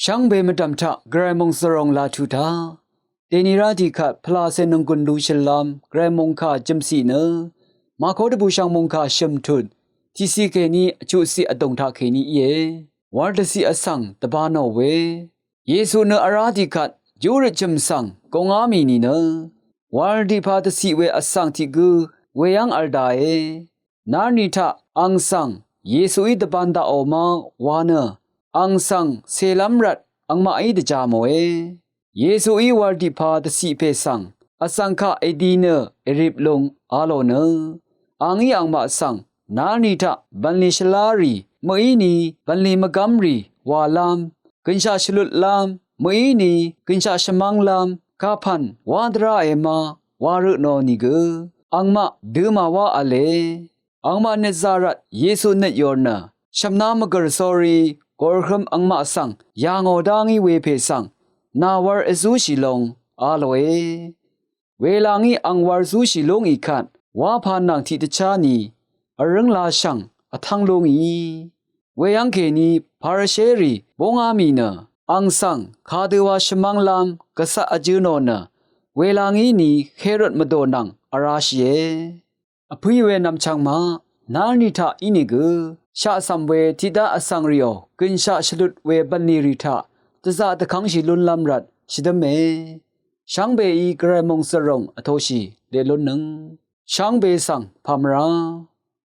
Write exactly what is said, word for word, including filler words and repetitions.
Shvngbe mvdv̀m taq gvray mòngzvròng laq tuq taq dèni rá tiqkvt pvlacè nònggùn lushøl lv́m gvray mòngkà jø̀mciq nø Màko dvbùshv̀ng mòngkà shø̀m tut tiqciq kèní vchuqciq vdòng taq kèní íe. War dvciq vsvng dvba nò we Yesu nø vrá tiqkvt júrøt chø̀m svng gongá mì nìnø war tiqpa dvciq we vsvng tiq gǿ weyv́ng vl dàe. Narni taq ang svng Yesuí dvbān daqò má wa nø ang svng cèlv́m rvt angmaqí dvjà mòe. Yesuí war tiqpa dvciq pè svng vsvng kaq èdi nø èrip lung a lò nø a ngí angmaq svng narni taq bv̀nlì shvlá rì mø̀íni bv̀nlì mvgv́m rì wàlv́m gø̀nshaq shvlutlv́m mø̀íni gø̀nshaq shvmv́nglv́m kapv̀n wá dvráe má wa rø nò nìgø angmaq dø̄mà wá v̄le. Angmaq nøt zà rvt Yesu nøt yòr nø shv̀mná mvgø̀r sórí gòrhøm angmaq svng yà ngò dá ngí we pè svng nà war vzúshì long a lòe. Welangí ang war zúshì lúngì kvt wápā nvng tiqdvchá ni vrǿng lashv̀ng vtv́ng lúngì. Weyv́ng kèní Parisherì búngá mì nø ang svng kadøwa shvmv́nglv́m gvcvt vjø̄ nò nø welangí ni Herod mvdò nvng vrashìe. Vpǿí we nvmchvng maq narni taq ínìgø shaqcv̀m we tiqdá vsvng rìò gø̀nshaq shvlut we bv̀nlì rì taq dvzaq dvkv́ngshì lúnlv́m rvt shvdǿme. Shvngbeí gvray mòngzvròng vtoshì leq lúnnøng shvngbe svng pàmvrá